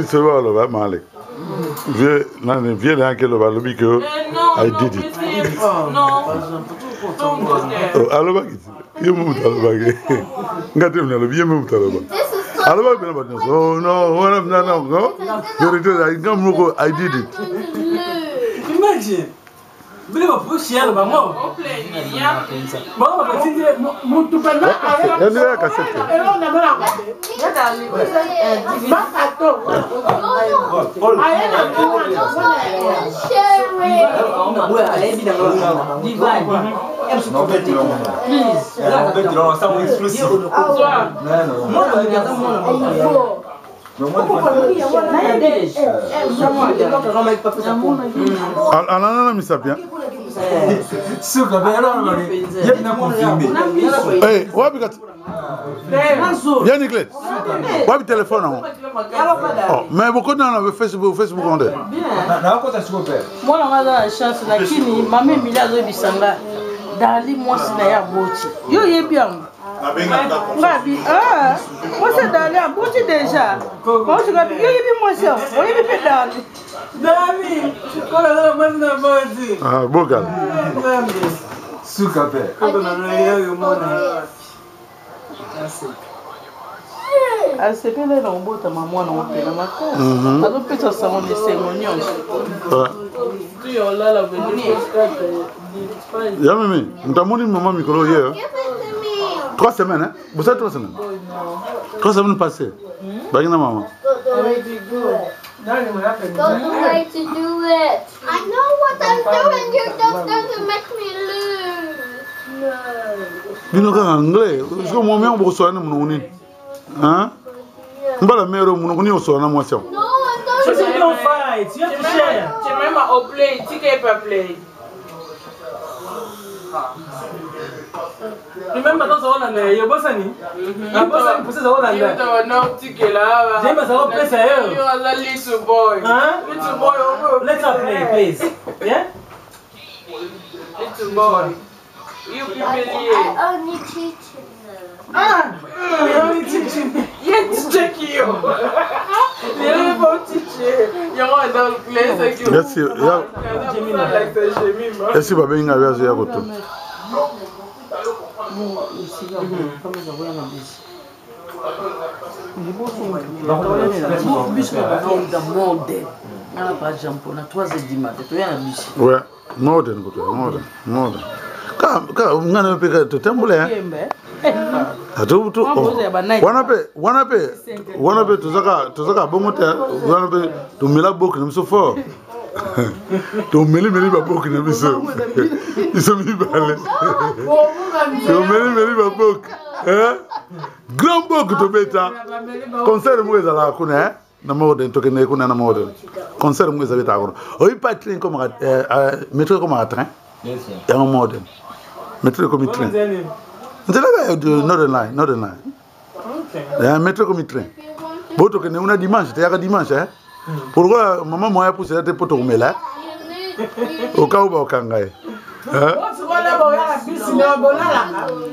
Solo aloba male. Vieux nani vieux na yake loba alobi que I did it. Oh, alobaki ye moto alobaki nga te nalobi ye moto aloba alobaki mpena bato nyonso oh non wana mpena non non verité ezali nga moko I did it. Imagine. Bino ba pusi yalo bango. Bango bakatindi mutu pena Yango ya kasete. Eloko na monaka te. Bakato. Aye na Alana na misapi hein? Hey, wapi kati? Ya Niclet. Wapi téléphone yango? Oh, mais bokoti na Facebook, Facebook yango te. Mwana nga aza na chance na kini mama Emilie azoyebisa nga Dali mwasi na ye aboti. Yo oyebi yango? Ngabi, ah, mwasi ya Dali aboti deja. Mwasi ngabi, yo oyebi mwasi yango? Oyebi mpe Dali? Dali, kola na mwasi na boti. Ah, bokala. Suka pe. Asepeli na kobotama mwana opela makasi azopesa sango na esengo nyonso. Ya mimi, mtamoni mama mikolo ye. 3 semaines, hein? Vous savez 3 semaines? 3 semaines passées. Bangi na mama. Don't try to do it. I know what I'm doing. You're just going to make me lose. No. Bino kaka anglais. Siko mwami yango bokosola na monoko nini? Hein? Mbala mère monoko nini osola na mwasi yango? No, I'm not. So you don't fight. You have to share. Jemima o play, tika pa play. Remember those all na yo bosani? Na bosani pesa za Holanda. Yo no tikela. Jemba za pesa yo. Yo aza little boy. Huh? Little boy. Oh, Let her play, please. Yeah? Little boy. You people I here. only teaching them. Ah, you only teaching. Yeah, check you. You don't teach you. You're on the place like you. Yes, ya Like the Jemima. esi babengi nga azo ya koto. Biso na batonda monde nga na jampo na 3 heures du matin toya na biso. Ouais, modern koto, modern, modern. Ka ka nga na pe ka totambula hein. Kembe. Atu tu oh. Wana pe wana pe wana pe tozaka tozaka bongo te wana pe tomela boki na biso fort. Tomeli meli baboki na biso. Biso mibale. Tomeli meli baboki. Hein? Grand boki tobeta. Concert moko ezalaka kuna hein? Na modern tokende kuna na modern. Concert moko ezabetaka kuna. Oyi pa train comme métro comme train. Yango modern. Métro comme train. Nzela ka Northern Line, Northern Line. Okay. Ya métro comme train. Bo tokende kuna dimanche, teyaka dimanche hein. Pourquoi mama moya pousse te po tokomela? Au cas où bakokanga ye. Hein?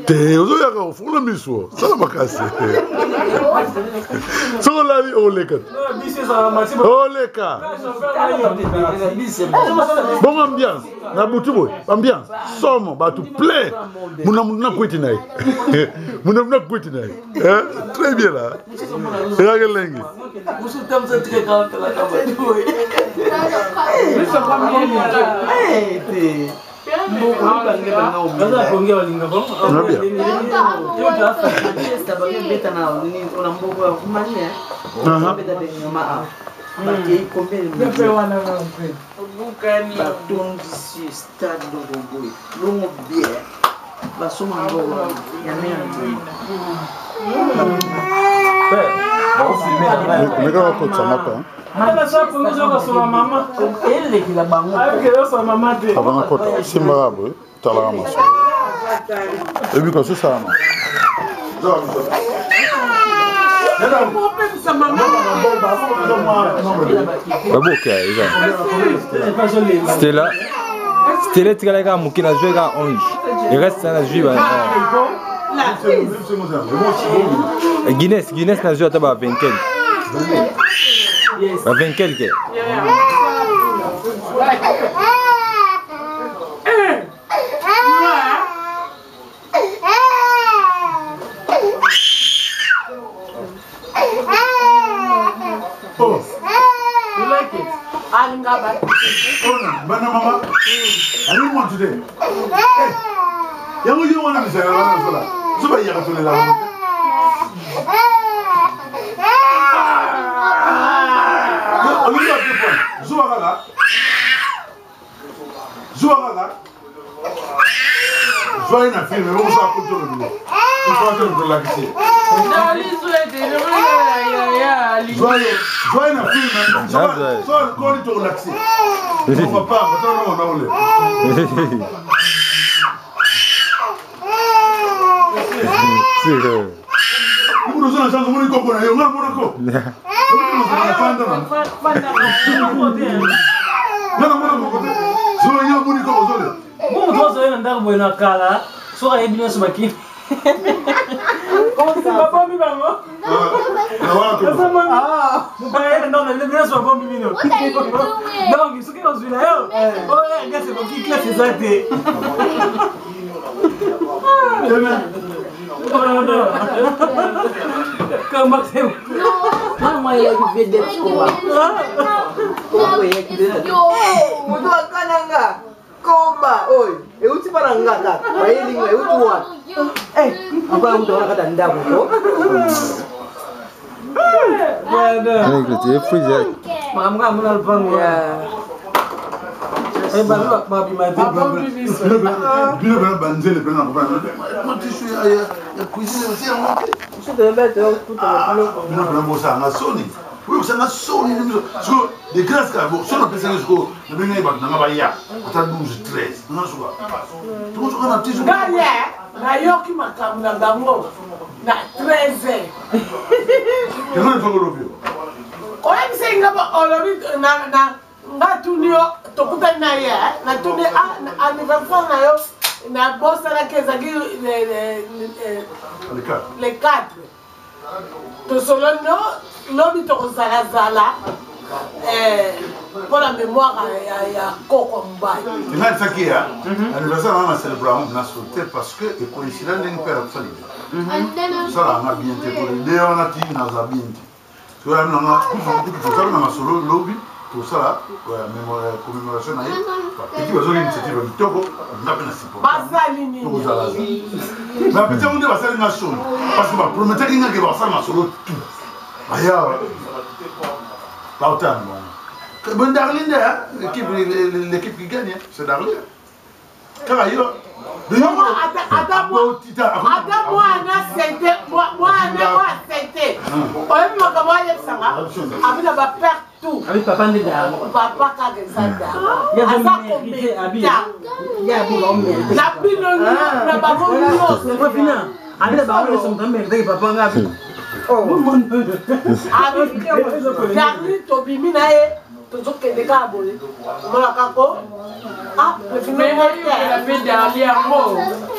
Te ozoyaka ofungola miso sala makasi soki olali oleka oleka bongo ambiance na butu boye ambiance somo bato plein muna mutu na kwiti na ye muna mutu na kwiti na ye. Hein? Très bien là eyaki elengi. Baza kongia balinga ko. Na bien. Aha. Bakei combien Pepe wana na mpe. Obukani. Batondisi stade longo boye longo bien basoma mbongo ya merde. Meka bakotisa mapa hein? Ana sa kongi zo kasoma mama. Elekela bango. Ayoke yo sa mama te. Avant nakota simbaka boye talaka maso ebi kososalama. Baboka eza stela stela etikali kaka moke nazwi kaka 11. Reste nazwi ba Guinness, Guinness nazwi ata ba 20 quelque. Ba 20 quelque. Oh. You like it? Alinga ba. Oh, bana mama. I didn't want today. Hey. Yango yo wana misala wana sola. Zoba yaka tolela. Olinga te point. Zoba kaka. Zuwa kaka. Zuwa ye na film ebongo so akoti olobi ne. Ifo ate tolakisi. Zuwa ye zuwa ye na film. So akoli tolakisi. Papa, papa no na ole. Mutu oza na chance omoni koko na yo nga monako. Nga na mona koko te. Zola yo omoni koko zole. Bo moto azoya na ndako boye na kala soki ayebi nyonso bakimi. Babombi bango. Mopaya na ndako na bino nyonso babombi bino. Donc soki ozwi na yo oyo ngasi ekoki classe eza te. Moto akananga komba oyo euti mpa na nga kaka bayeli nga euti wapi akoya moto wana kata ndako to makambo kaka mona lupango Bino bana banzele pena na kopana tissu ya cuisine osi yango te bino pena bosanga soni oyo kosanga soni siko de grâce kaka bo soni apesaki siko nabengaki bato nanga baya ata 12 13 nanga suka tokosuka na tissu nayoki makambo na bango na 13 heures yango na tokolobi oyebisaki nga olobi na nga tuni yo tokutani na ye natuni anniversaire na yo nabosanaki ezalaki le 4 tosololi no lobi tokozalazala mpo na mémoire ya koko mobali nga nsaki ya anniversaire nanga na célébra yango na te parce que ekoinsida ndenge mpe akufali tosala yanga bien te po nde wana ti naza bien te soki nanga tozala na masolo lobi tosala commémoration na ye bapeti bazwaki initiative ya kitoko nga mpe na supportozalaza bapeti yango nde basali nga soni parce que baprometaki nga ke basala masolo tout baya baotanga bango bon Darling nde l'équipe l'équipe qui gagne c'est Darling kaka yo ata mwana sente mwana oyo sente oyebi makambo ayebisanga abi na baperte tout papa nde papa kaka eza da aza kometa na bino na bango nyonso abi na bango nyonso moto ameritaki papa nga abi abi tobimi na ye tozokende kaka boye omonaka ko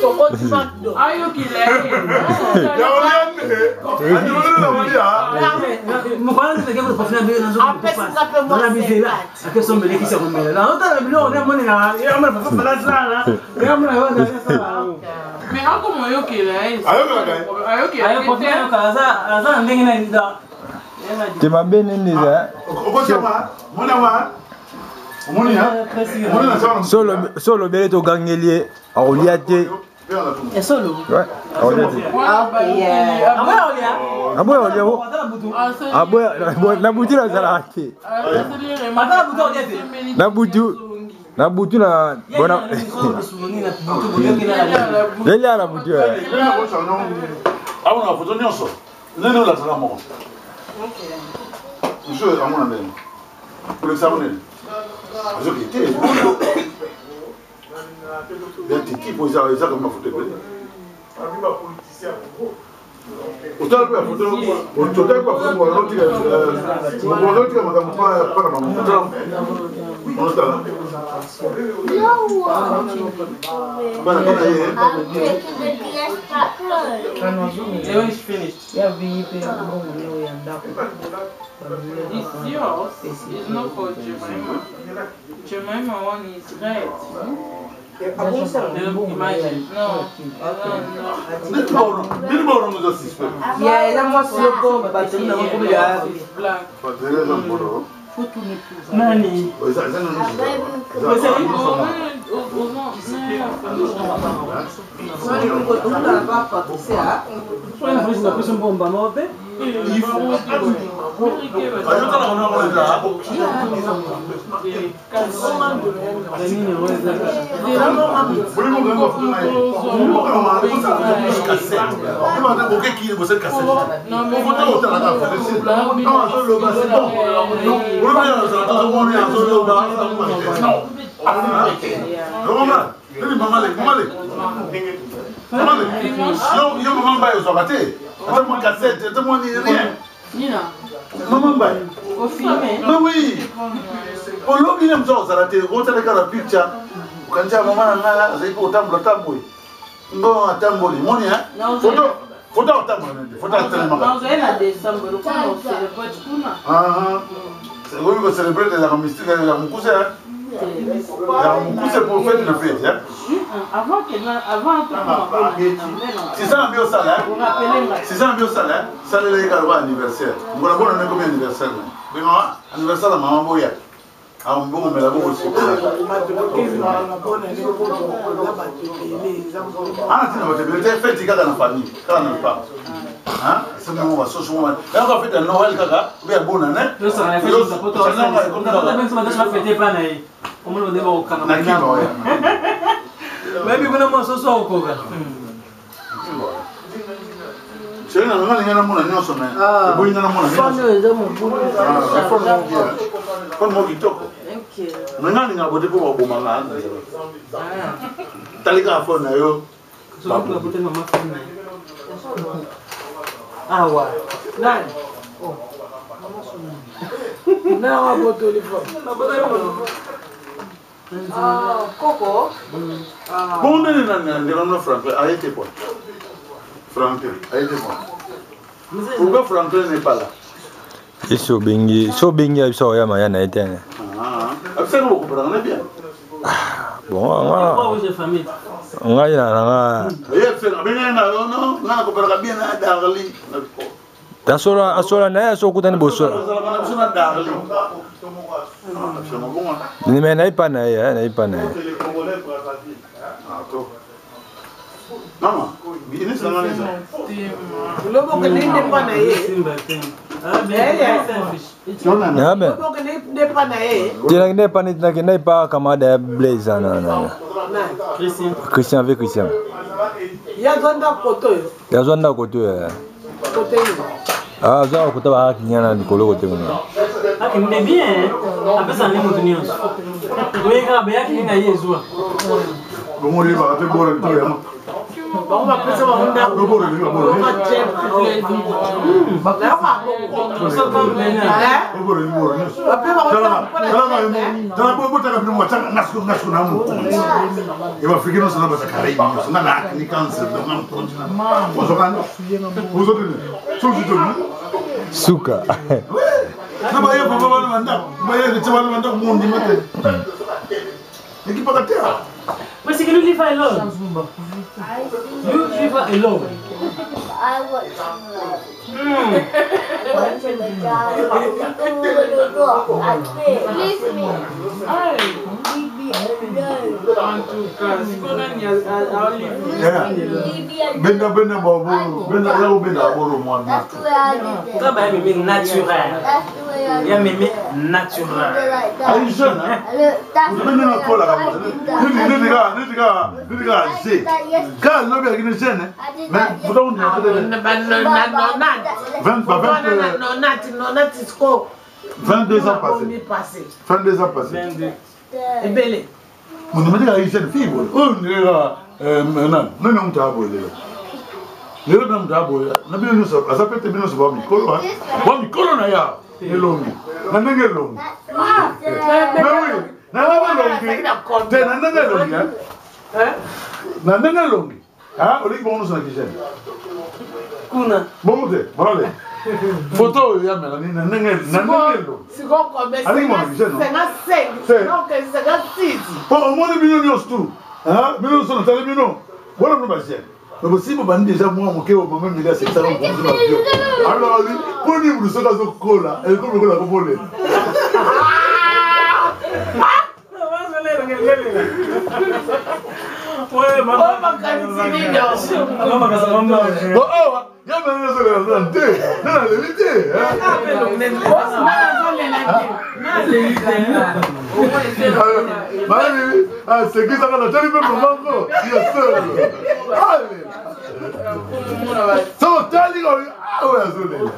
tokoti macdo apesika mpe mwa akesombelekisa komela naotala biloko nde amonela mais akomoyokela aza na ndenge na te mabe nini eza so olobeli togangeli ye akolia te aboya kolia aboya na butu nazalaka te na butu na butu na bona elia na butu aona foto nyonso nani olataka moko mosusu amona ndenge kolekisa yango nini azoki te ya titi po eza kama mafuta ebele. Otala mpe bafoto, otali mpe bafoto otika otika makambo mpa na bango. Otala. Bana bana ye. It's yours. It's not for Jemima. Jemima one is red. Eza mwasi loko bato nango komi ya nani. Yo mama mbaye ozwaka te ata mwa cassette, ata mwa nini, rien. Mama mbaye, mais oui, olobi na moto akozala te, otala kaka picture, okanisi ya mama na ngai azali mpe kotambola tambwe ngo atamboli moni foto foto akotambola nde foto atelemaka oyebi kocelebrate ezalaka mystique, ezalaka mokuse, ezalaka mokuse po fete na fete. Sisa na biosala, sisa na biosala, salela ye kaka anniversaire ngola bona ndenge komi anniversaire na benga anniversaire na mama boya ambongomela bokosepela ana ntina bato ebele te, feti kaka na famille, kaka na lupango, soki mo basoso mo yaka fete ya Noël kaka obe ya bona ne. Bayebi kuna mwa soso akokoka. Chéri na nga, ninga namona nyonso, me eboyi nga namona. Fone oyo eza mobulu. Fone moko kitoko, me nga ninga bote mpo baboma nga. Tali kaka fone na yo. Awa nani nanga botoli fone koko. Bongo ndenge na ndeko na Franklin aye te quoi? Franklin aye te quoi? Pourquoi Franklin n'est pas là? Esi obengi, so obengi ya biso akoyama ya na ye te. Abisaki bokomprenaka na bien. Bon, ngai na nanga. Abengai na yo no, ngai nakomprenaka bien na Darli. Asola, asola na ye, aso okutani bosola. Ozalaka na biso na Darli. Me nayebi pa na ye, nayebi pa na ye. Mama, inesi nanga neza. Lobokende nde mpa na ye. Nabe. Lobokende nde mpa na ye. Te, nakende epa, nakenda epa camarade ya Blaise na Christian, avec Christian. Ye azwa ndako kote oyo. Yazwa ndako te. Kote nini? Azwa kota baakinya na likolo kote kuna. Akende bien, apesa nde moto nyonso oye kaka beyakini na ye ezwa. Bongo oyebaka te bora to yango. Bango bapesa bango ndako. Bora bora. Bora bora nyonso. Tala botaka bino matanga ngasiko ngasiko na mokonzi. Ebafriki nyonso na baza Caraïbe nyonso nga na akini cancer donc nga mokonzi na. Ozokanda. Ozokende. Soki to suka. Na baye papa bana bandako. Baye ke bana bandako mondima te. Ekipaka te. Parce que you leave her alone. You leave her alone. I want to Leave me. Leave me alone. En tout cas, Leave me alone. Benda benda babo benda ya benda boro mwana. That's the way I did it. Toi, bah, mémé naturel. That's the way I Il y a did mémé it. naturel. Like that. Ayi jeune hein. Look, that's the Benda way na kola I kama. did that. Neti neti ka neti ka neti ka ze. Ka lobi akini jeune. Mais pourtant on est 20 ba 20 Nonati nonati siko. 22 ans passés. Passé. 22 ans passés. 22. Ebele. Mon numéro est jeune fille boy. Oh ndeka nani nani mta boy lelo. Lelo na moto aboya na bino nyonso aza pe te, bino nyonso ba mikolo ba mikolo na ya elongi na ndenge elongi, mais oui, na ndenge elongi te, na ndenge elongi, na ndenge elongi oleki bango nyonso na kijene kuna bongo te. Malale foto oyo ya Melanie na ndenge elongi aleki bango na kijene po omoni bino nyonso tu, bino nyonso natali bino wana, bino bajeune, mais bosi bobandi déjà mwa moke. Oyo mama Emili asekisaka mokonzi na bio, alobaki mpo nini moto soki azokola ekomi lokola kobolela. Awa ya mene azolela te, nde naleli te. Mami asekisaka, natali mpe mamango ya solo alela. So otali oyo azolela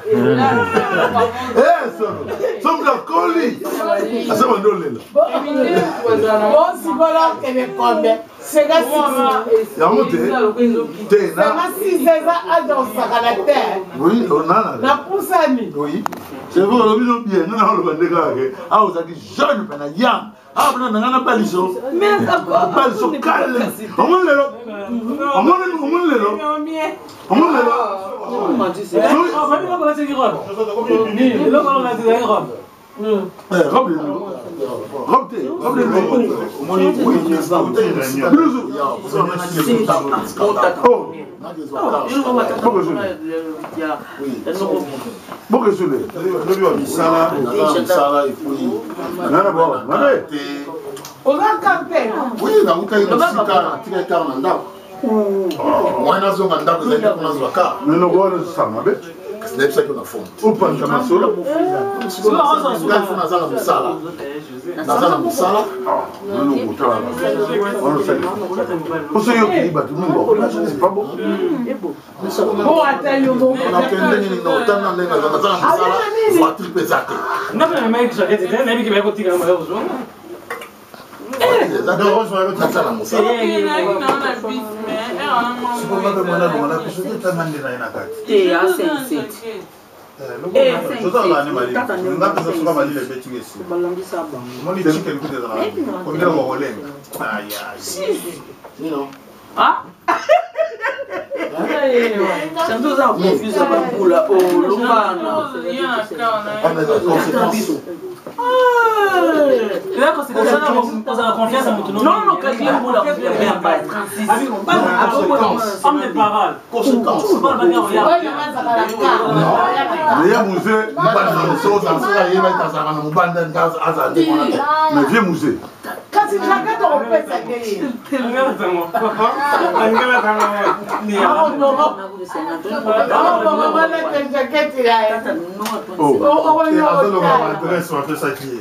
solo, so moto akoli asaba nde olela. Yango te te. Eza age osakana te. Oui, onana. Napusani. Oui, c'est vrai, olobi no bien. Nga na oloba nde kaka ke awa ozalaki jeune mpe na yang awa mpena nanga na baliso baliso kale. Omoni lelo, omoni, omoni lelo, omoni lelo. Robe, robe te, robe de nuit. Biluzu. Oh, bokesule. Misala misala epui. Nana bo mabe. Oza kampe. Oui, nautaki mosika, natikaki kaka na ndako. Mwa nazonga ndako ezali te, mpona nazwa kar. Nonoko wana ozosala mabe. Kasi nayebisaki yo na fone. Opanza masolo. Ngai fo naza na mosala, naza na mosala. Nonoko otala wana osali poso yo okei bato mingi bakola, c'est pas bon. Bo ata yo moko. Nakende nini? Na otanga ndenge naza na mosala, voiture mpe eza te. Naza na mosala. Te a 57. Tozalaka ne malili, nga mpenza soka malili ebetinga esi omoni chicken kuta ezalaka komila kokolenga. Ah! Chanto oza confuse ya bambula olombana. Conséquence. Ozala confiance ya moto. Non, non, calcule mbula ya mbala 36. Homme de parole. Conséquence. Leya Musée. Ayeba ete azalaka na mobanda, azala nde mwana te. Mais vieux Musée. Kasi jacket okopesa nde ye. Aobongo balata jacket ya ye. Azoloba adresse bapesaki ye.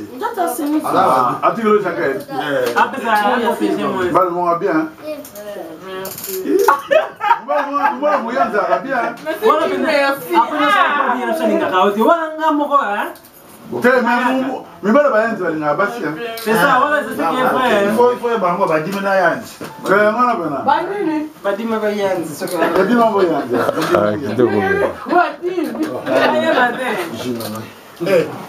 Atikelo jacket balonga bien. Mwana moyanzaka bien. Wana nga moko. Te, mibale bayanzi balingaka basi. Ifo bango badimi na yanzi. Ngana pena. Banini? Badima bayanzi. Badima boyanzi. Kitoko.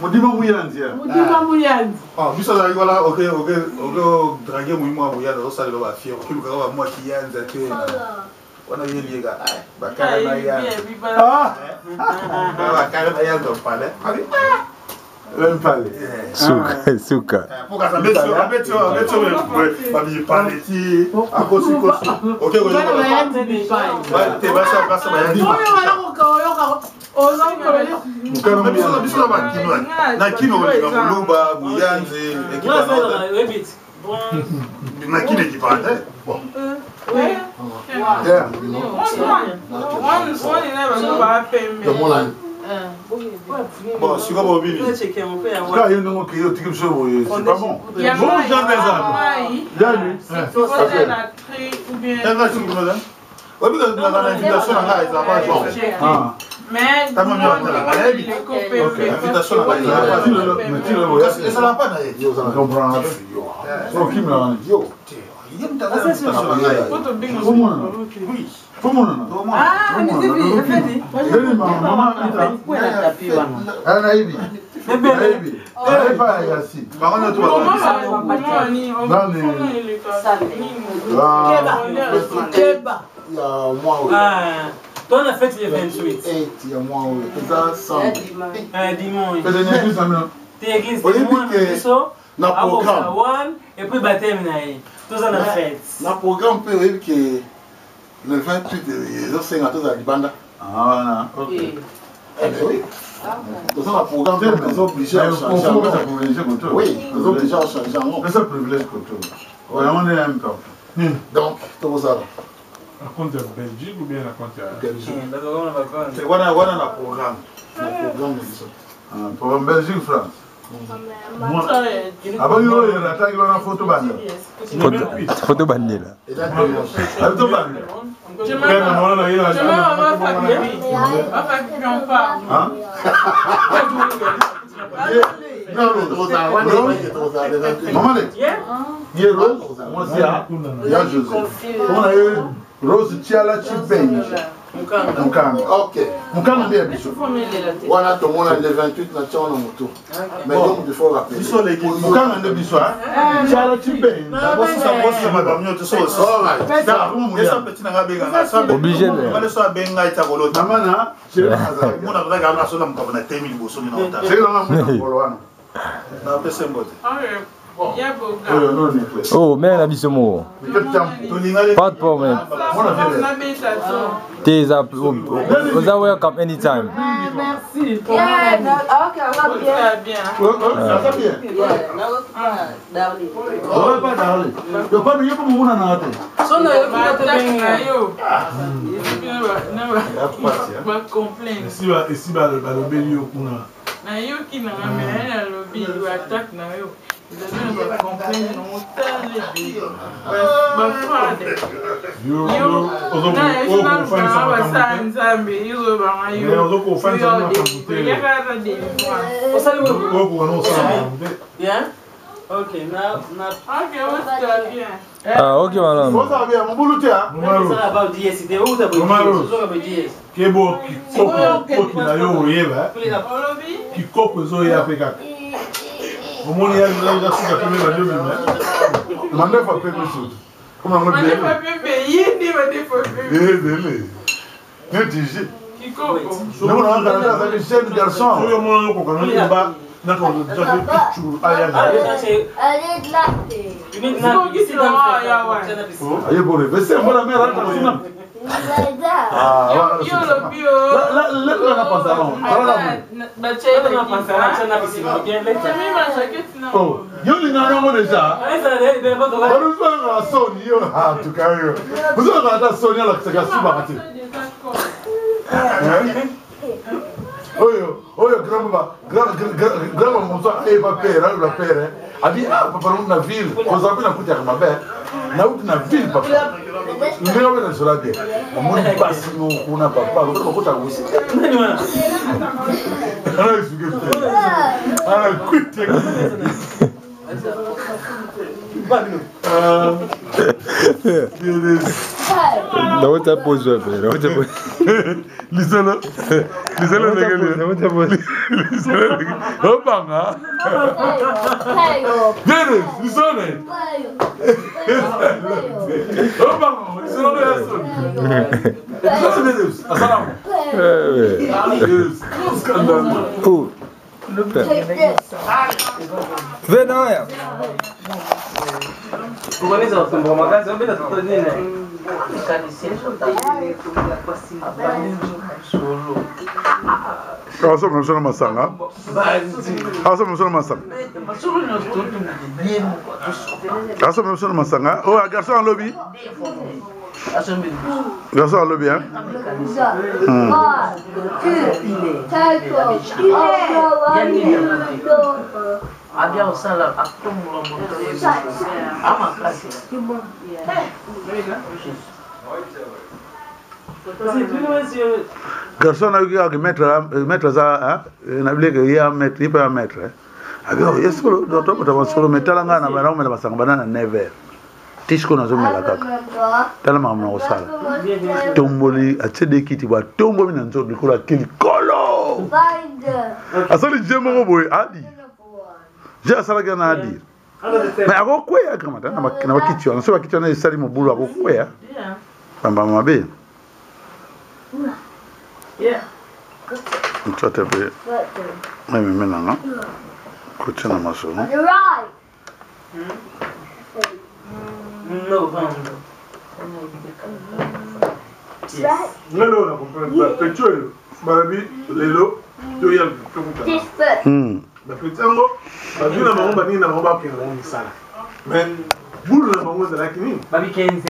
Modima muyanzi. Modima muyanzi. Biso azalaki wana, oke drague moyimu ya moyanzi, azosalela bafiere, okilukaka bamwa kiyanza te wana yelieka bakala na yanzi, bakala na yanzi opale. Mpale. Suka suka. Pokasa abeti babipale ti akosikosi. Oke basa bayanzi. Biso na bakino, na kino kolinga moluba buyanzi na kino ekipaka te. Bon. Yeah. Bon, sikoyo bobini. Ka yo ndenge okei otiki biso boye, c'est pas bon. Bon jardin eza yani. Oyebi na invitation na ngai ezalaka genre nayebi invitation na ngai ezalaka pa na ye. Comprendre. Okimela. Yo. Nayebi nayebi epa ya yasi nani ya mwa oyo Toi, on a fait le 28. Ya mwa oyo eza samedi dimanche. Te église oyebi ke na programme one et puis baptême na ye toza na fête na programme mpe oyebi ke le 28 ezosenga tozala libanda. Ah, ok. Oui, toza na programme mpe toza obligé ya changer yango. Oui, toza obligé ya changer yango. Pesa privilège koto yango nde ya mpe. Donc tokozala na compte ya Belgique ou bien na compte ya Belgique wana wana na programme na programme na biso. Programme Belgique, France. Abangi oyo atangi wana foto bandela. Foto bandela. Foto bandela. Mama le ye Rose mwasi ya ya José komona ye Rose Tshiala Tshibenji Mukanga. Ok. Mukanga nde ya biso. Wana tomona le 28 na tia wana motu. Mais donc il faut rappeler. Biso leki Mukanga nde biso hein. Tshiala Tshibenji. Obligé. Mama na Oh, mère na biso moko. Pas de problème. Te eza oza welcome anytime. Merci. Aza bien. Oyo Darli. Yo pa yo ko mona na te. Esi balobeli yo kuna. Nayoki nanga me naye nalobi baattaque na yo ezali na bacomplaine nango tala ebele bafrade yo basala Nzambe yozobanga yoyakaka délivrance. Ok, na na. Ok, osala bien. Ah, ok madame. Osala bien, mobulu te. Kebo kikoko koki na yo oyeba kikoko ezoya mpe kaka omoni ya suka pembe bazobima. Mandefa pembe sutu koma yango ebele neti je ndeko na nga azali jeune garçon. Soki omona okoka noyeba Aye pour rêver, mbona mère alata Ah, leta na pantalon. Oh, yo lingana yango déjà. Baluzwanga soni yo. En tout cas yo. Bozwanga ata soni alakisaka subaka te. Oyo oyo grand baba grand grand moto ayeba pere ayoba pere abi ah papa nauti na ville kozala mpe nakutaka mabe nauti na ville papa ndenge mpe nasola te namoni basi moko kuna papa lokola bakotaka wisi te ana esuke te ana kwite. Nauta pose mpe nauta pose. Lisolo lisolo ndenge lisolo ndenge obanga Dennis lisolo obanga lisolo ya soni lisolo Dennis asala scandale. Oh. Vena oya. Asomba biso na masanga, asomba biso na masanga, asomba biso na masanga. Oyo garçon alobi, garçon alobi hein. Abia osala atombola moto amakasi. Garçon nayoki kaka maître, maître aza na bileke ye ya maître, ye mpe ya maître abi ye solo tobota masolo me tala ngai na naomela masanga bana na 9 heures. Ti sikoyo nazomela kaka. Tala makambo na kosala. Tomboli atie de kiti boye atomboli na nzoto likolo ake likolo. Asali je moko boye adi. Je asalaki na adi. Mais akokweya kamata na bakiti wana. Soki bakiti wana esali mobulu akokweya. Bamba mabe. Ntote mpe ememe nanga kotia na masolo. Lelo na comprendre ba petit oyo balobi lelo toya tokutana ba petit yango bazwi na bango baningi na bango bakende bango misala mais bulu na bango ezalaki nini? Babi 15.